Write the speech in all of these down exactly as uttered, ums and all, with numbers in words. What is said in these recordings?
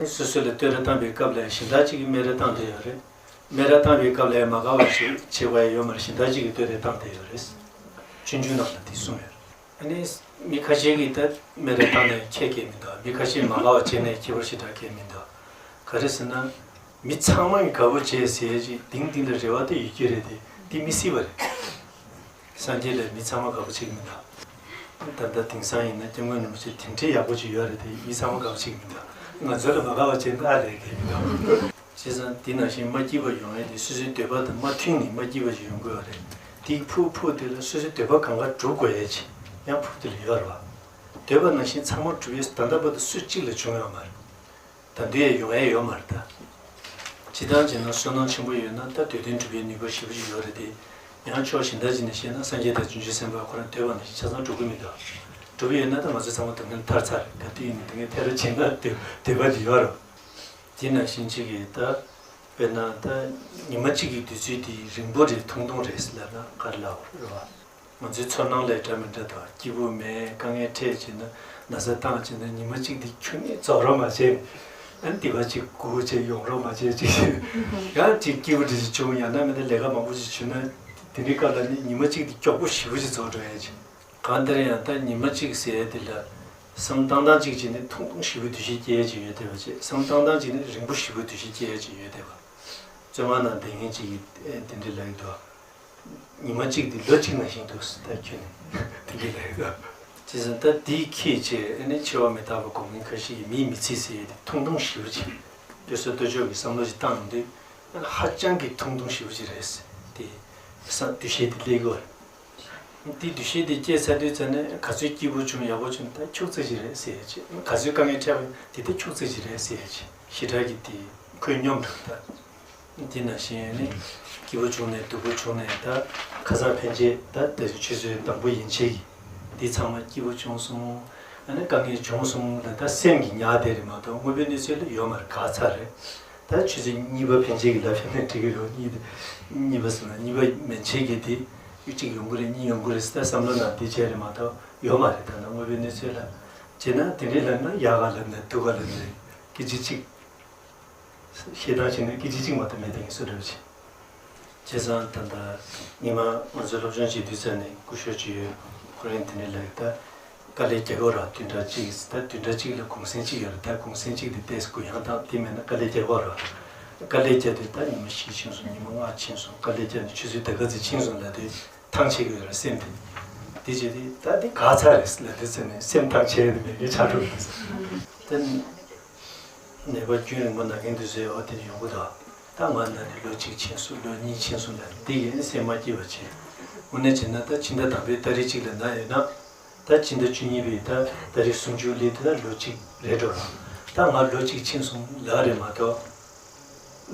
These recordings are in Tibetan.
སོ་སོ་ལ་བསྟོད་ར་བཏང་བའི་སྐབས་ལ་གཞན་དག་ཅིག་གིས་སྨད་ར་བཏང་བསྡད་ཡོད་རེད། སྨད་ར་བཏང་བའི་སྐབས་ལ་མ་དགའ་བ་ཞིག་བྱེད་པ་ཡོད་མ་རེད། གཞན་དག་ཅིག་གིས་བསྟོད་ར་བཏང་བསྡད་ཡོད་རེད། ཆུང་ཆུང་ནང་ལ་དེ་གསུངས་ཡོད་རེད། ཨ་ནི་མི་ཁ་ཤས་ཀྱིས་ད་སྨད་ར་བཏང་ནས་ཁྱད་སྐད་མི་འདུག་མི་ཁ་ཤས་མ་དགའ་བ་བྱས་ནས་ཁྱད་པར་ཞེ་དྲག་སྐད་མི་འདུག་ག་རེ་ཟེར་ན། མི་ཚང་མ་གིས་དགའ་པོ་བྱས་ཟེར་ཡས་ཅིག་དེང་དེང་ལ་རེ་བ་དེ་ཡོད་ཀྱི་རེད་དེ། དེ་མི་སྲིད་པ་རེད། སངས་རྒྱས་ལ་མི་ཚང་མ་དགའ་པོ་བྱེད་ཀྱི་མི་འདུག་ད་ལྟ་དེང་སང་ཡིན་ན་སྐྱབས་མགོན་རིན་པོ་ཆེ་དེ་འདྲའི་ཡག་པོ་ཅིག་ཡོད་རེད་དེ། མི་ཚང་མ་དགའ་པོ་བྱེད་ཀྱི་མི་འདུག་ང་ཚོ་ལ་མ་དགའ་བ་བྱས་ན་ཨ་ལས་ཀྱི་མི་འདུག་བྱས་ཙང་དེ་ནང་བཞིན་མ་སྐྱིད་པ་ཡོང་ཡས་དེ་སོ་སོའི་འདོད་པ་དང་མ་མཐུན་ནས་མ་སྐྱིད་པ་ཅིག་ཡོང་དགོས་པ་རེད། དེ་ཕུག་ཕུག་དེ་ལ་སོ་སོའི་འདོད་པ་གང་ག་སྒྲུབ་དགོས་ཡས་ཅིག་ཡང་ཕུག་དེ་ལ་ཡོད་རེད་བ། འདོད་པ་ནང་བཞིན་ཚང་མ་སྒྲུབ་ཡས་ད་ལྟ་བར་དུ་སུ་གཅིག་ལ་བྱུང་ཡོད་མ་རེད། ད་དུང་ཡང་ཡོང་ཡས་ཡོད་མ་རེད་ད། སྤྱིར་བཏང་བྱས་ན་བསོད་ནམས་ཆེན་པོ་ཡོད་ན་ད་འདོད་དོན་འགྲུབ་པའི་ནུས་པ་ཞེ་པོ་ཅིག་ཡོད་རེད་དེ། ཡང་ཕྱོགས་གཞན་དག་ཅིག་ནས་བཤད་ན་སངས་རྒྱས་དང་བྱང་ཆུབ་སེམས་དཔའ་ཁོ་རང་འདོད་པ་ནང་བཞིན་ཆ་ཚང་འགྲུབ་ཀྱི་མི་འདུག་འགྲུབ་ཀྱི་ཡོད་ན་ད་ང་ཚོ་ཚང་མ་སྡུག་བསྔལ་ཐར་ཚར་རེད། ད་དུང་ཡིན་ན་སྡུག་བསྔལ་ཐར་བྱས་ན་འདོད་འདོད་པ་འདི་ཡོད་རེད། དེ་ནང་བཞིན་གཅིག་གིས་ད། དཔེར་ན་ད་ཉི་མ་གཅིག་གི་དུས་ཚོད་དེ་རིང་པོ་རེད་ཐུང་ཐུང་རེད་ལབ་ན་ག་རེ་ལབ་དགོས་རེད་བ། ང་ཚོའི་ཚོར་སྣང་ལས་འདྲ་མི་འདྲ་དང་སྐྱིད་པོ་མེད། དཀའ་ངལ་འཕྲད་བྱས་ན་ན་ཚ་བཏང་བྱས་ན་ཉི་མ་གཅིག་དེ་ཁྱོན་ནས་རྫོགས་རོགས་མ་བྱས། ཨ་ནི་དེ་བ་གཅིག་སྒུག་བྱས་ཡོང་རོགས་མ་བྱས་ཅིག་ཡང་གཅིག་སྐྱིད་པོ་འདྲ་ཞིག་བྱུང་ཡང་ན་མི་འདྲ་ལས་ཀ་མང་པོ་ཞིག་བྱུང་ན་དེ་འདྲའི་སྐབས་ལ་ནི་ཉི་མ་གཅིག་དེ་མགྱོགས་པོ་ཞེ་པོ་ཞིག་རྫོགས་འགྲོ་ཡ་ཅིག་གང་ལྟར་ཡང་ད་ཉི་མ་གཅིག་ཟེར་ཡ་དེ་ལ་བསམ་བཏང་སྟངས་གཅིག་བྱས་ནས་ཐུང་ཐུང་ཞེ་པོ་འདུ་ཤེས་སྐྱེ་ཡ་ཅིག་ཡོད་བསྡད་པ་བྱས། བསམ་བཏང་སྟངས་གཅིག་ནི་རིང་པོ་ཞེ་པོ་འདུ་ཤེས་སྐྱེ་ཡ་ཅིག་ཡོད་བསྡད་པ། བཙོན་ཁང་ནང་བསྡད་མཁན་གཅིག་གིས་ཨེ་དེ་འདྲ་ལབ་ཀྱི་འདུག་ཉི་མ་གཅིག་དེ་ལོ་གཅིག་ནང་བཞིན་འདུག་ད་ཁྱོད་ནི་དེ་འདྲ་ལབ་ཀྱི་འདུག་བྱས་ཙང་ད་དེའི་ཁྱད་བྱས་ཨ་ནི་འཆི་བ་མི་རྟག་པ་སྒོམ་མཁན་ཁ་ཤས་ཀྱིས་མིའི་མི་ཚེ་ཟེར་ཡ་དེ་ཐུང་ཐུང་ཞེ་པོ་ཅིག་ལྟོས་ས་ལྟོས་ཕྱོགས་ཀྱི་བསམ་བློ་ཞིག་བཏང་ཡོང་དུས་ཧ་ཅང་གི་ཐུང་ཐུང་ཞེ་པོ་ཅིག་རེད་ཟེར། དེ་བསམ་འདུ་ཤེས་དེ་སླེབས་ཀྱི་ཡོད་རེད། དེ་འདུ་ཤེས་དེ་སྐྱེས་ཚར་དུས་ཙམ་ནས་ག་ཚོད་སྐྱིད་པོ་བྱུང་ཡག་པོ་བྱུང་ད་ཁྱུག་ཙམ་ཞིག་རེད་ཟེར་ཡ་ཅིག་ག་ཚོད་དཀའ་ངལ་འཕྲད་པ་དེ་ད་ཁྱུག་ཙམ་ཞིག་རེད་ཟེར་ཡ་ཅིག་ཞེ་དྲག་གི་དེ་ཁོད་སྙོམས་འགྲོ་གི་ད། དེ་ནང་བཞིན་ནི་སྐྱིད་པོ་བྱུང་ནས་སྡུག་པོ་བྱུང་ནས་ད་ཁ་སང་ཕན་ཆད་ད་དེ་ཆུ་ཚོད་དང་པོ་ཡན་ཆད་ཀྱི་དེ་ཚང་མ་སྐྱིད་པོ་བྱུང་སོང་། ཨ་ནི་དཀའ་ངལ་བྱུང་སོང་ལ་ད་སེམས་ཀྱི་ཉག་དེ་རེད་མ་གཏོགས་དངོས་པོའི་གནས་ཚུལ་ལ་ཡོད་མ་རེད། འགག་ཚར་རེད། ད་ཆུ་ཚོད་གཉིས་པ་ཕན་ཆད་ཀྱི་ལ་ཕན་ནས་འགྲིག་གི་རེད། གཉིས་གཉིས་པ་ཟེར་ན་གཉིས་པ་མན་ཆད་ཀྱི་དེ་གཅིག་ཡོང་གི་རེད། གཉིས་ཡོང་གི་རེད་ཟེར་ད་བསམ་བློ་ནང་དེ་བྱས་རེད་མ་གཏོགས་ཡོད་མ་རེད། ད་ནང་དངོས་པོའི་གནས་ཚུལ་ལ་བྱས་ན་དེ་འདྲའི་ལབ་ན་ཡག་ག་ལབ་ན་སྡུག་ག་ལབ་ན་སྐད་ཆ་གཅིག་བཤད་སྟངས་བྱས་ན་སྐད་ཆ་གཅིག་མ་གཏོགས་མེད་དེ་ངས་བཟོ་འདྲ་བྱས། བྱས་ཙང་ད་ལྟ་ཉི་མ་ང་ཚོ་སློབ་སྦྱོང་བྱེད་དུས་ཙམ་ནས་སྐུ་ཞབས་ཅིག་ཡོད། ཁོ་རང་དེ་ནས་ལབ་ད། དཀའ་ལས་རྒྱག་གི་ཡོད་ར། བདུན་ཕྲག་གཅིག་ད་བདུན་ཕྲག་གཅིག་ལ་གུང་སེང་གཅིག་ཡོད་ར། ད་གུང་སེང་གཅིག་དེ་ཏོག་ཙམ་གུ་ཡངས་དང་དེ་མེད་ན་དཀའ་ལས་རྒྱག་གི་ཡོད་ར། དཀའ་ལས་རྒྱག་དུས་ད་ཉི་མ་བཞི་ཕྱིན་སོང་། ཉི་མ་ལྔ་ཕྱིན་སོང་། དཀའ་ལས་རྒྱག་ནས་ཆུ་ཚོད་ད་ག་ཚོད་ཕྱིན་སོང་ལབ་དུས་ཐང་ཆད་ཀྱི་ཡོད་ར་སེམས་དེ། དེ་བྱས་དུས་ད་དེ་འགག་ཚར་རེད་ལབ་དུས་ཙམ་ནས་སེམས་ཐང་ཆད་ཡ་དེ་མེད་མཁན་ཆགས་འགྲོ་གི་རེད། ད་ནད་པ་རྒྱུན་རིང་པོ་ན་མཁན་དེ་ཚོས་འོ་དེ་ནས་ཡོང་གི་འདུག་ད་ང་ན་ནས་ལོ་གཅིག་ཕྱིན་སོང་། ལོ་གཉིས་ཕྱིན་སོང་ལབ་དེ་ཡིན་སེམས་མ་སྐྱིད་པ་བྱེད། དངོས་གནས་བྱས་ན་ད་ཕྱི་ཟླ་དང་པོའི་ཏ་རིག་གཅིག་ལ་ན་ཡོད་ན། ད་ཕྱི་ཟླ་བཅུ་གཉིས་པའི་ད་ཏ་རིག་སུམ་ཅུ་སླེབས་དུས་ད་ལོ་གཅིག་རེད་འགྲོ་ར། ད་ང་ལོ་གཅིག་ཕྱིན་སོང་ལབ་རེད་མ་གཏོགས།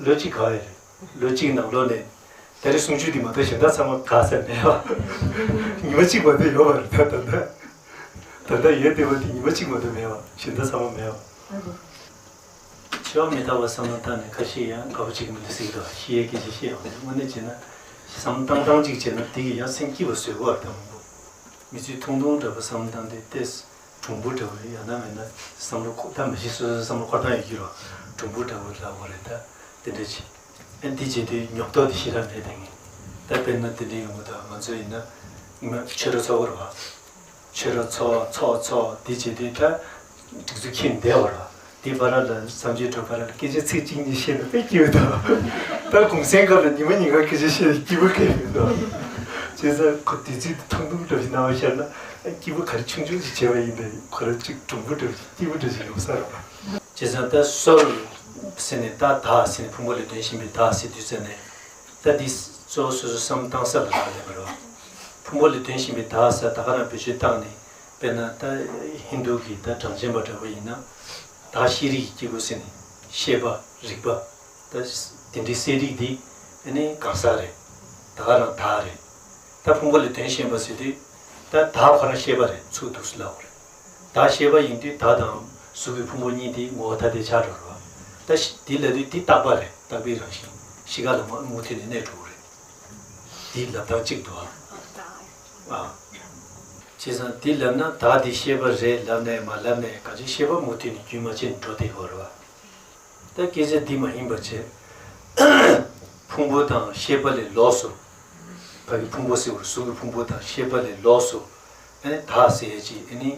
ལོ་གཅིག་ག་ཡོད་རེད། ལོ་གཅིག་ནང་ལོགས་ནས་ཏ་རིག་སུམ་ཅུ་དེ་མ་གཏོགས་གཞན་དག་ཚང་མ་འགག་ས་མེད་པ། ཉི་མ་གཅིག་མ་གཏོགས་ཡོད་པ་རེད། ད་ད་ད་ད་ལྟ་ཡོད་བསྡད་པ་དེ་ཉི་མ་གཅིག་མ་གཏོགས་མེད་པ། གཞན་དག་ཚང་མ་མེད་པ། འཆི་བ་མི་རྟག་པ་བསམ་བློ་བཏང་ནས་ཁ་ཤས་ཡང་དགའ་པོ་བྱེད་ཀྱི་མི་འདུག་ཟེར་གྱི་འདུག་ཤི་ཡའི་སྐད་ཆ་བཤད་ཡོང་དུས་དངོས་གནས་བྱས་ན་བསམ་བཏང་བཏང་ཅིག་བྱས་ན་དེ་གིས་ཡང་སེམས་སྐྱིད་པ་བཟོ་གི་ཡོད་རེད་ད་མང་པོ། མི་ཚོས་ཐུང་ཐུང་འདྲ་པོ་བསམ་བཏང་དུས་ཏོག་ཙམ་གྲུང་པོ་འདྲ་པོ་ཡང་ན་མིན་ན་བསམ་བློ་འཁོར་ད་མི་ཤེས། སོ་སོའི་བསམ་བློ་འཁོར་སྟངས་ཡོད་ཀྱི་རེད། གྲུང་པོ་འདྲ་པོ་ལབ་དགོས་རེད་ད། དེ་འདྲ་བྱས། ཨ་འདི་བྱེད་དུས་ཉོབ་ཏོག་དེ་ཞེ་དྲག་མེད་དེ་ངས། ད་དཔེར་ན་དེ་འདྲ་ཡོང་གི་འདུག་ང་ཚོ་ཡིན་ན་ཉི་མ་ཆོས་ར་ཚོགས་ཀྱི་རེད་བ། ཆོས་ར་ཚོགས་ཚོགས་ཚོགས་དེ་བྱེད་དུས་ད་སྒྲིག་འཛུགས་འཁྱེར་བསྡད་པ་རེད་བ། དེ་བར་ལ་བསམ་སྤྱོད་འགྲོ་བར་ལ་སྐད་ཆ་ཚིག་གཅིག་གཉིས་བཤད་ན་དཔེ་སྐྱིད་པོ་འདུག་ད་གུང་སེང་སྐབས་ལ་ཉི་མ་ཉིན་གང་སྐད་ཆ་བཤད་ན་སྐྱིད་པོ་སྐད་མི་འདུག་བྱས་ཙང་ཁོ་དུས་ཚོད་དེ་ཐུང་ཐུང་འདྲ་ཞིག་གནང་བ་ཤར་ན་སྐྱིད་པོ་ག་རེ་ཆུང་ཆུང་ཞིག་བྱས་པ་ཡིན་པས་ཁོ་རང་གཅིག་གྲུང་པོ་འདྲ་ཞིག་སྐྱིད་པོ་འདྲ་ཞིག་ཡོང་ས་རེད་བ། བྱས་ཙང་ད་སོལ་ཟེར་ནས་ད་བདག་ཟེར་ནས་ཕུང་པོ་ལས་དོན་གཞན་པའི་བདག་ཟེར་དུས་ཙམ་ནས་ད་འདི་གཙོ་བོ་སོ་སོ་བསམ་བཏང་ས་ལ་རག་ལས་པ་རེད་བ། ཕུང་པོ་ལས་དོན་གཞན་པའི་བདག་ཟེར་ད་ག་རང་བེད་སྤྱོད་བཏང་ནས་དཔེར་ན་ད་ཧིན་དུ་གི་ད་གྲངས་ཅན་པ་འདྲ་བོ་ཡིན་ན་བདག་ཤེས་རིག་གི་སྐྱེས་བུ་ཟེར་ནས་ཤེས་པ་རིག་པ་ད་དེ་འདྲའི་གསལ་རིག་འདི་ཨ་ནི་གང་ཟག་རེད། ད་ག་རང་བདག་རེད། ད་ཕུང་པོ་ལས་དོན་གཞན་པ་ཟེར་དུས་ད་བདག་ཁོ་རང་ཤེས་པ་རེད། ཚུར་འདུག་སེ་ལབ་དགོས་རེད། བདག་ཤེས་པ་ཡིན་དུས་བདག་དང་གཟུགས་ཀྱི་ཕུང་པོ་གཉིས་དེ་ངོ་བོ་ཐ་དད་ཆགས་འགྲོ་རེད་བ། ད་ཤི་དེ་ལབ་དུས་དེ་རྟག་པ་རེད། རྟག་པའི་རང་བཞིན་ཤི་ཁ་ལ་མ་མུ་མཐུད་ནས་གནས་འགྲོ་གི་རེད། དེ་ལབ་སྟངས་གཅིག་འདུག་ཨ། ཨ། བྱས་ཙང་དེ་ལབ་ན་བདག་དེ་ཤེས་པ་རེད་ལབ་ནས་མ་ལབ་ནས་གང་ཅི་ཤེས་པ་མུ་མཐུད་ནས་རྒྱུན་མ་ཆད་ནས་འགྲོ་བསྡད་ཡོད་རེད་བ། ད་སྐད་ཆ་འདི་མ་ཡིན་པ་བྱས། ཕུང་པོ་དང་ཤེས་པ་ལས་ལོགས་སུ། ཕ་གི་ཕུང་པོ་ཟེར་བ་གཟུགས་ཀྱི་ཕུང་པོ་དང་ཤེས་པ་ལས་ལོགས་སུ། ཨ་ནི་བདག་ཟེར་ཅིག་ཨ་ནི་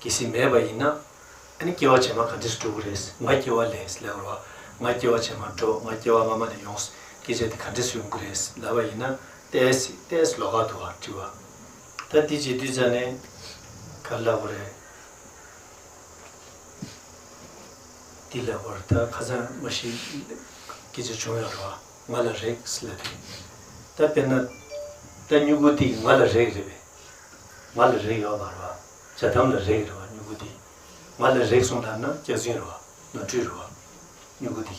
གལ་སྲིད་མེད་པ་ཡིན་ན། ཨ་ནི་སྐྱེ་བ་རྗེས་མ་ག་འདྲས་འགྲོ་གི་རེད། ང་སྐྱེ་བ་ལས་ལབ་ར་བ། ང་སྐྱེ་བ་རྗེས་མ་འགྲོ། ང་སྐྱེ་བ་སྔ་མ་ནས་ཡོང་། སྐད་ཆ་དེ་ག་འདྲས་ཡོང་གི་རེད་ལབ་པ་ཡིན་ན། ཏེས་ཏེས་ལོགས་ཀ་འདུག་བ་དྲི་བ། ད་འདི་བྱེད་དུས་ཙ་ནས་ག་ལབ་དགོས་རེད། འདི་ལབ་དགོས་རེད། ད་ཁ་སང་མ་གཞི་སྐད་ཆ་བྱུང་ཡོད་རེད་བ། ང་ལ་རེག་ཟེར་ལབ་དུས། ད་དཔེར་ན། ད་མྱུ་གུ་འདི་ང་ལ་རེག་རེད་པས། ང་ལ་རེག་ཡོད་མ་རེད་བ། ཇ་དམ་ལ་རེག་རེད་བ་མྱུ་གུ་འདི། ང་ལ་རེག་སོང་ལབ་ན་སྐྱག་རྫུན་རེད་བ། ནོར་འཁྲུལ་རེད་བ། མྱུ་གུ་འདི།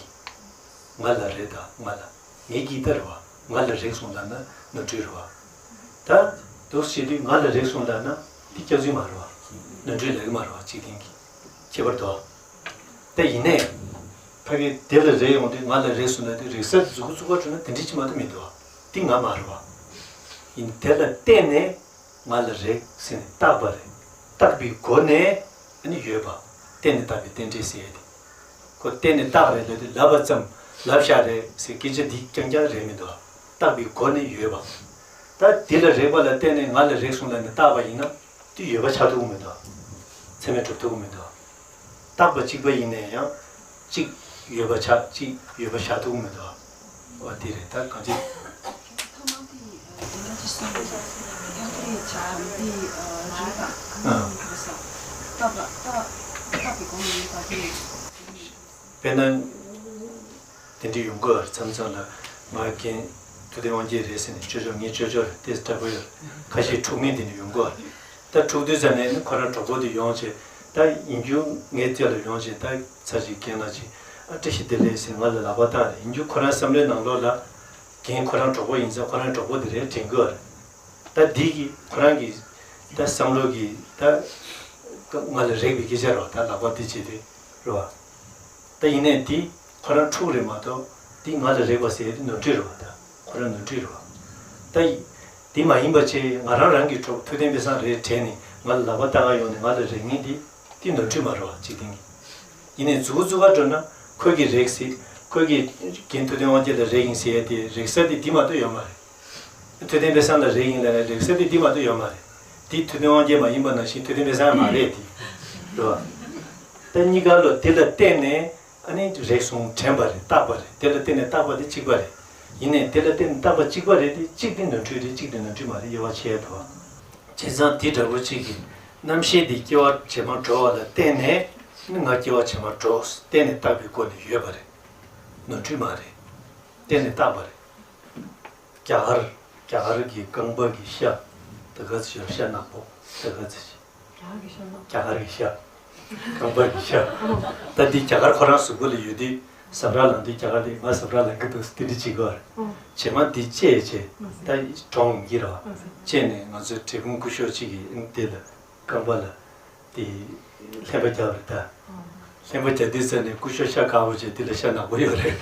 ང་ལ་རེག་ད་ང་ལ། ངའི་གི་ད་རེད་བ། ང་ལ་རེག་སོང་ལབ་ན་ནོར་འཁྲུལ་རེད་བ། ད། འདུག་བྱེད་དུས་ང་ལ་རེག་སོང་ལབ་ན་འདི་སྐྱག་རྫུན་མ་རེད་བ། ནོར་འཁྲུལ་ལབ་ཀྱི་མ་རེད་བ་ཅིག་དེང་གི། ཁྱད་པར་དུ། ད་ཡིན་ནའི། ཕ་གི་དེ་ལ་རེག་ཡོང་དུས་ང་ལ་རེག་སོང་ལབ་དུས་རེག་ས་དེ་མཛུབ་གུ་བཙུགས་པ་བྱུང་ན་དེ་འདྲ་ཅིག་མ་གཏོགས་མི་འདུག་བ། འདི་ང་མ་རེད་བ། ཡིན་དེ་ལ་བརྟེན་ནས། ང་ལ་རེག་ཟེར་ནས་བཏགས་པ་རེད། བཏགས་པའི་སྒོ་ནས་ཨ་ནི་ཡོད་པ། བརྟེན་ནས་བཏགས་པའི་རྟེན་འབྲེལ་ཟེར་ཡ་དེ། ཁོ་བརྟེན་ནས་བཏགས་རེད་ལབ་དུས་ལབ་པ་ཙམ་ལབ་བཞག་རེད་ཟེར་སྐད་ཆ་འདི་རྐྱང་རྐྱང་རེད་མི་འདུག་བ། བཏགས་པའི་སྒོ་ནས་ཡོད་པ། ད་འདི་ལ་རེག་པ་ལ་བརྟེན་ནས་ང་ལ་རེག་སོང་ལབ་ནས་བཏགས་པ་ཡིན་ན་དེ་ཡོད་པ་ཆགས་ཐུབ་ཀྱི་མི་འདུག་ཚད་མས་གྲུབ་ཐུབ་ཀྱི་མི་འདུག་བཏགས་པ་གཅིག་པ་ཡིན་ནའི་ཡང་གཅིག་ཡོད་པ་ཆགས་གཅིག་ཡོད་པ་བཞག་ཐུབ་ཀྱི་མི་འདུག་འོ་དེ་རེད། ད་གང་ཅི། ཐ་མ་དེ་དེ་འདྲ་ཅིག་གསུངས་པ་ཡག་པོ་རེད་བྱ་འདི་རེད་པ། ཨ་ཁ་ས་བཏགས་པ་བཏགས་བཏགས་པའི་སྒོ་ནས་ཡིན་པ་དེ། དཔེར་ན། དེ་འདྲ་ཡོང་གི་ཡོད་རེད། མཚམས་མཚམས་ལ་ང་རྒན་ཐུབ་བསྟན་དབང་རྒྱལ་རེད་ཟེར་ནས་ཅོ་ཅོ་ངའི་ཅོ་ཅོ་རེད་ཏེ་འདྲ་པོ་ཡོད་རེད། ཁ་ཤས་འཁྲུག་མཁན་དེ་འདྲ་ཡོང་གི་ཡོད་རེད། ད་འཁྲུག་དུས་ཙམ་ནས་ནི་ཁོ་རང་གྲོགས་པོ་དེ་ཡོང་བྱས་ད་ཡིན་རྒྱུ་ངའི་རྩེ་ལ་ཡོང་བྱས་ད་ཚར་གཅིག་རྒན་ལགས་ཀྱིས་ཨ་བཀྲ་ཤིས་བདེ་ལེགས་ཟེར་ང་ལ་ལག་པ་བཏང་རེད། ཡིན་རྒྱུ་ཁོ་རང་བསམ་བློའི་ནང་ལོགས་ལ་རྒན་ཁོ་རང་གྲོགས་པོ་ཡིན་ཙང་ཁོ་རང་གྲོགས་པོ་དེ་རེད་དྲན་གི་ཡོད་རེད། ད་འདི་གི་ཁོ་རང་གི་ད་བསམ་བློ་གི་ད་ང་ལ་རེག་པའི་སྐད་ཆ་རེད་བ། ད་ལག་པ་འདི་བྱས་ཏེ་རེད་བ། ད་ཡིན་ནའི་འདི་ཁོ་རང་འཁྲུག་རེད་མ་གཏོགས་འདི་ང་ལ་རེག་པ་ཟེར་ཡ་དེ་ནོར་འཁྲུལ་རེད་བ། ད་ཁོ་རང་ནོར་འཁྲུལ་རེད་བ། ད་འདི་མ་ཡིན་པ་བྱས་ང་རང་རང་གི་གྲོགས་ཐུབ་བསྟན་པའི་སང་རེད་དྲན་ནས་ང་ལ་ལག་པ་བཏང་ག་ཡོང་ནས་ང་ལ་རེག་མཁན་འདི་འདི་ནོར་འཁྲུལ་མ་རེད་བ་ཅིག་དེང་གི། ཡིན་ནའི་མཛུབ་གུ་བཙུགས་ག་འགྲོ་ན་ཁོས་ཀྱིས་རེག་ཟེར། ཁོས་ཀྱིས་རྒན་ཐུབ་བསྟན་དབང་རྒྱལ་ལ་རེག་ཡིན་ཟེར་ཡ་དེ་རེག་ས་དེ་འདི་མ་གཏོགས་ཡོད་མ་རེད། ཐུབ་བསྟན་པའི་སང་ལ་རེག་ཡིན་ལབ་ནས་རེག་ས་དེ་འདི་མ་གཏོགས་ཡོད་མ་རེད། འདི་ཐུབ་བསྟན་དབང་རྒྱལ་མ་ཡིན་པ་ནང་བཞིན་ཐུབ་བསྟན་པའི་སང་ཡང་མ་རེད་དེ། རེད་བ། ད་གཉིས་ཀ་ལོ་དེ་ལ་བརྟེན་ནས་ཨ་ནི་རེག་སོང་དྲན་པ་རེད། བཏགས་པ་རེད། དེ་ལ་བརྟེན་ནས་བཏགས་པ་དེ་གཅིག་པ་རེད། ཡིན་ནའི་དེ་ལ་བརྟེན་ནས་བཏགས་པ་གཅིག་པ་རེད་དེ་གཅིག་དེ་ནོར་འཁྲུལ་རེད། གཅིག་དེ་ནོར་འཁྲུལ་མ་རེད། དབྱེ་བ་ཕྱེ་ཡ་འདུག་བ། བྱས་ཙང་དེ་འདྲ་པོ་གཅིག་གི་རྣམ་ཤེས་དེ་སྐྱེ་བ་རྗེས་མ་འགྲོ་བ་ལ་བརྟེན་ནས་ནི་ང་སྐྱེ་བ་རྗེས་མ་འགྲོ་བརྟེན་ནས་བཏགས་པའི་སྒོ་ནས་ཡོད་པ་རེད། ནོར་འཁྲུལ་མ་རེད། བརྟེན་ནས་བཏགས་པ་རེད། རྒྱ་གར། རྒྱ་གར་གྱི་རྐང་པ་གི་ཤ། ད་ག་ཚོད་ཤ་ནག་པོ། ད་ག་ཚོད་ཅིག་རྒྱ་གར་གྱི་ཤ། རྐང་པ་གི་ཤ། ད་འདི་རྒྱ་གར་ཁོ་རང་གཟུགས་པོ་ལ་ཡོད་དུས་ཟ་འཕྲུག་ལངས་དུས་རྒྱ་གར་དེ་ང་ཟ་འཕྲུག་ལངས་ཀྱི་འདུག་དེ་འདྲ་བྱེད་ཀྱི་ཡོད་རེད། རྗེས་མ་འདི་བཅད་བྱས་ད་གྲོངས་ཡིན་གྱི་རེད་བ། བཅད་ནས་ང་ཚོའི་འབྲས་སྤུངས་སྐུ་ཞབས་གཅིག་གིས་དེ་ལ་རྐང་པ་ལ། དེ་ལྷན་པ་རྒྱབ་རེད་ད། ལྷན་པ་རྒྱབ་དུས་ཙ་ནས་སྐུ་ཞབས་ཤ་དཀར་པོ་བྱས་འདི་ལ་ཤ་ནག་པོ་ཡོད་རེད།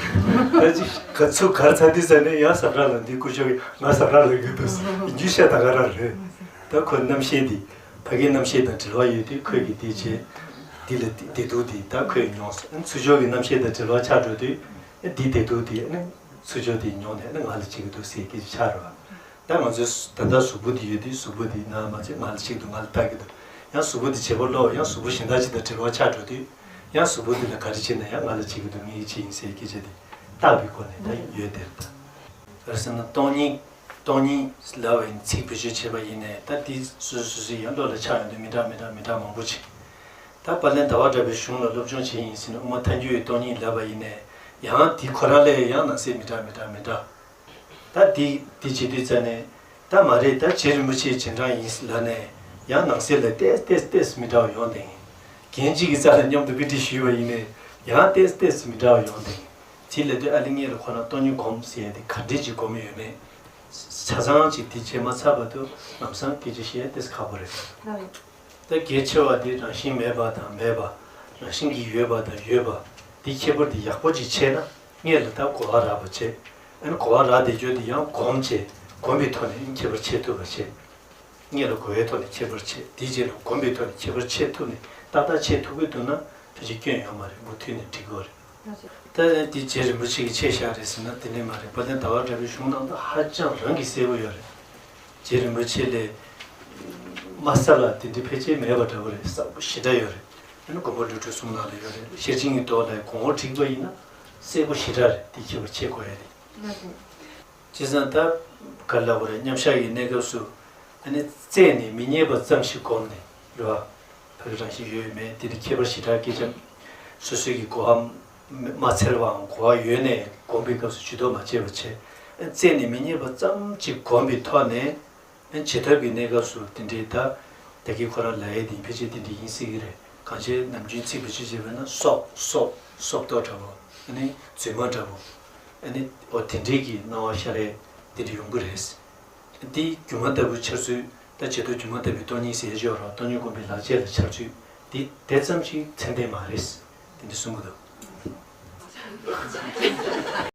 ད་ཅི་ག་ཚུགས་གར་ཚར་དུས་ཙ་ནས་ཡང་ཟ་འཕྲུག་ལངས་འདི་སྐུ་ཞབས་ཀྱིས་ང་ཟ་འཕྲུག་ལངས་ཀྱི་འདུག་ཟེར་རྒྱུ་ཤ་ད་ག་རང་རེད། ད་ཁོ་རྣམ་ཤེས་འདི་ཕ་གིའི་རྣམ་ཤེས་དང་འབྲེལ་བ་ཡོད་དུས་ཁོས་ཀྱིས་འདི་བྱས། འདི་ལ་བདེ་སྡུག་འདི་ད་ཁོས་མྱོང་སོང་། ཚུར་ཕྱོགས་ཀྱི་རྣམ་ཤེས་དང་འབྲེལ་བ་ཆགས་འགྲོ་དུས་འདི་བདེ་སྡུག་འདི་ཚུར་ཕྱོགས་འདི་མྱོང་ནས་ང་ལ་བྱེད་ཀྱི་འདུག་ཟེར་སྐད་ཆ་ཆགས་རེད་བ། ད་ང་ཚོའི་ད་ལྟ་གཟུགས་པོ་འདི་ཡོད་དུས་གཟུགས་པོ་འདི་ང་མ་ཚད་ང་ལ་བྱེད་ཀྱི་འདུག་ང་ལ་བཏགས་ཀྱི་འདུག་ཡང་གཟུགས་པོ་འདི་བྱེད་པ་ལོག་ཡང་གཟུགས་པོ་གཞན་དག་ཅིག་དང་འབྲེལ་བ་ཆགས་འགྲོ་དུས་ཡང་གཟུགས་པོ་འདི་ལ་ག་རེ་བྱེད་ན་ཡང་ང་ལ་བྱེད་ཀྱི་འདུག་ངའི་བྱེད་ཡིན་ཟེར་སྐད་ཆ་འདི་བཏགས་པའི་སྒོ་ནས་ད་ཡོད་དེ་རེད་ད། ག་རེ་ཟེར་ན་སྟོང་ཉིད་སྟོང་ཉིད་ལབ་པ་ཡིན་ཚིག་བེད་སྤྱོད་བྱས་པ་ཡིན་ནའི་ད་འདི་སོ་སོ་སོ་སོའི་ཡང་བློ་ལ་ཆགས་ཡོང་དུས་མི་འདྲ་མི་འདྲ་མི་འདྲ་མང་པོ་ཅིག་ད་དཔལ་ལྡན་ཟླ་བ་གྲགས་པའི་གཞུང་ལ་སློབ་སྦྱོང་བྱེད་ཡིན་ཟེར་ནས་དབུ་མ་ཐལ་འགྱུར་བའི་སྟོང་ཉིད་ལབ་པ་ཡིན་ནའི་ཡང་འདི་ཁོ་རང་ལས་ཡང་ནང་གསེས་མི་འདྲ་མི་འདྲ་མི་འདྲ། ད་འདི་འདི་བྱེད་དུས་ཙ་ནས་ད་མ་རེད། ད་རྗེ་རིན་པོ་ཆེའི་རྗེས་འབྲང་ཡིན་ལབ་ནས་ཡང་ནང་གསེས་ལ་ཏེས་ཏེས་ཏེས་མི་འདྲ་བ་ཡོང་བསྡད་ཡིན། རྒན་གཅིག་གི་རྩ་ལ་མཉམ་དུ་དཔེ་ཁྲིད་ཞུས་པ་ཡིན་ནའི་ཡང་ཏེས་ཏེས་མི་འདྲ་བ་ཡོང་བསྡད་ཡིན། དེ་ལབ་དུས་ཨ་ལི་ངེད་ལ་ཁོ་རང་སྟོང་ཉིད་སྒོམ་ཟེར་ཡ་དེ་ག་འདྲས་ཅིག་སྒོམ་ཡོད་མེད། ཆ་ཚང་ཅིག་དེ་བྱས་མ་ཚར་བར་དུ་ལམ་སང་སྐད་ཆ་བཤད་ཡ་ཏེས་ཁག་པོ་རེད། ད་གལ་ཆེ་བ་དེ་རང་བཞིན་མེད་པ་དང་མེད་པ། རང་བཞིན་གྱིས་ཡོད་པ་དང་ཡོད་པ། དེ་ཁྱད་པར་དེ་ཡག་པོ་ཅིག་ཕྱེ་ན་སྔོན་ལ་ད་གོ་བ་རག་པ་བྱེད། ཨ་ནི་གོ་བ་རག་བསྡད་རྒྱུ་དེ་ཡང་སྒོམ་བྱེད། སྒོམ་པའི་ཐོག་ནས་ཁྱད་པར་ཕྱེ་ཐུབ་པ་བྱེད། སྔོན་ལ་གོ་བའི་ཐོག་ནས་ཁྱད་པར་ཕྱེ། དེའི་རྗེས་ལ་སྒོམ་པའི་ཐོག་ནས་ཁྱད་པར་ཕྱེ་ཐུབ་ནས་ཏག་ཏག་ཕྱེ་ཐུབ་ཀྱི་འདུག་ན་ཕལ་ཆེར་སྐྱོན་ཡོད་མ་རེད། མུ་མཐུད་ནས་འགྲིག་གི་རེད། ད་དེ་རྗེ་རིན་པོ་ཆེ་གིས་ཆད་བཞག་རེད་ཟེར་ན་དེ་འདྲ་མ་རེད། དཔལ་ལྡན་ཟླ་བ་གྲགས་པའི་གཞུང་ནང་དུ་ཧ་ཅང་རང་གི་གསལ་པོ་ཡོད་རེད། རྗེ་རིན་པོ་ཆེ་ལས་མ་གསལ་བ་དེ་འདྲ་ཕལ་ཆེར་མེད་པ་འདྲ་པོ་རེད། གསལ་པོ་ཞེ་དྲག་ཡོད་རེད། ཨ་ནི་མགོན་པོ་ཀླུ་སྒྲུབ་གསུང་ནང་ལ་ཡོད་རེད། ཤེར་ཕྱིན་གྱི་མདོ་ལ་གོང་འོག་བསྒྲིགས་པ་ཡིན་ན་གསལ་པོ་ཞེ་དྲག་རེད། དེ་མཁྱེན་པ་ཆེ་དགོས་ཡ་རེད། བྱས་ཙང་ད་ག་རེ་ལབ་དགོས་རེད། མཉམ་བཞག་གི་གནས་སྐབས་སུ་ཨ་ནི་རྩད་ནས་མི་རྙེད་པ་ཙམ་ཞིག་བསྒོམས་ནས་རེད་བ། ཕ་གི་རང་བཞིན་ཡོད་མེད་དེ་ནི་ཁྱད་པར་ཞེ་དྲག་སྐད་ཆ། སོ་སོའི་གི་གོ་བ་མ་འཚེར་བའམ་གོ་བ་ཡོད་ནས་བསྒོམས་པའི་སྐབས་སུ་ཇུས་གཏོགས་མ་བྱས་པ་བྱས། རྩད་ནས་མི་རྙེད་པ་ཙམ་ཅིག་བསྒོམས་པའི་ཐོག་ནས་བྱེད་ཐབས་ཀྱི་གནས་སྐབས་སུ་དེ་འདྲའི་ད་ད་གིན་ཁོ་རང་ལབ་ཡས་དེ་ཕལ་ཆེར་དེ་འདྲ་ཡིན་སྲིད་ཀྱི་རེད། གང་ཅི་ནམ་རྒྱུན་ཚིག་བེད་སྤྱོད་བྱས་པ་ན་སོབ་སོབ་སོབ་མདོག་འདྲ་པོ། ཨ་ནི་རྫུན་མ་འདྲ་པོ། ཨ་ནི་འོ་དེ་འདྲའི་གི་སྣང་བ་ཤར་ཡས་དེ་འདྲ་ཡོང་གི་རེད། འདི་སྒྱུ་མ་ལྟ་བུའི་འཆར་ཚུལ། ད་བྱེད་རྟོག་སྒྱུ་མ་ལྟ་བུའི་སྟོང་ཉིད་ཟེར་ཡས་ཅིག་ཡོད་རེད། སྟོང་ཉིད་སྒོམ་པའི་ལག་རྗེས་ལ་འཆར་ཚུལ་འདི་དེ་ཙམ་ཞིག་ཚད་ལྡན་མ་རེད། དེ་འདྲ་གསུང་གི་འདུག།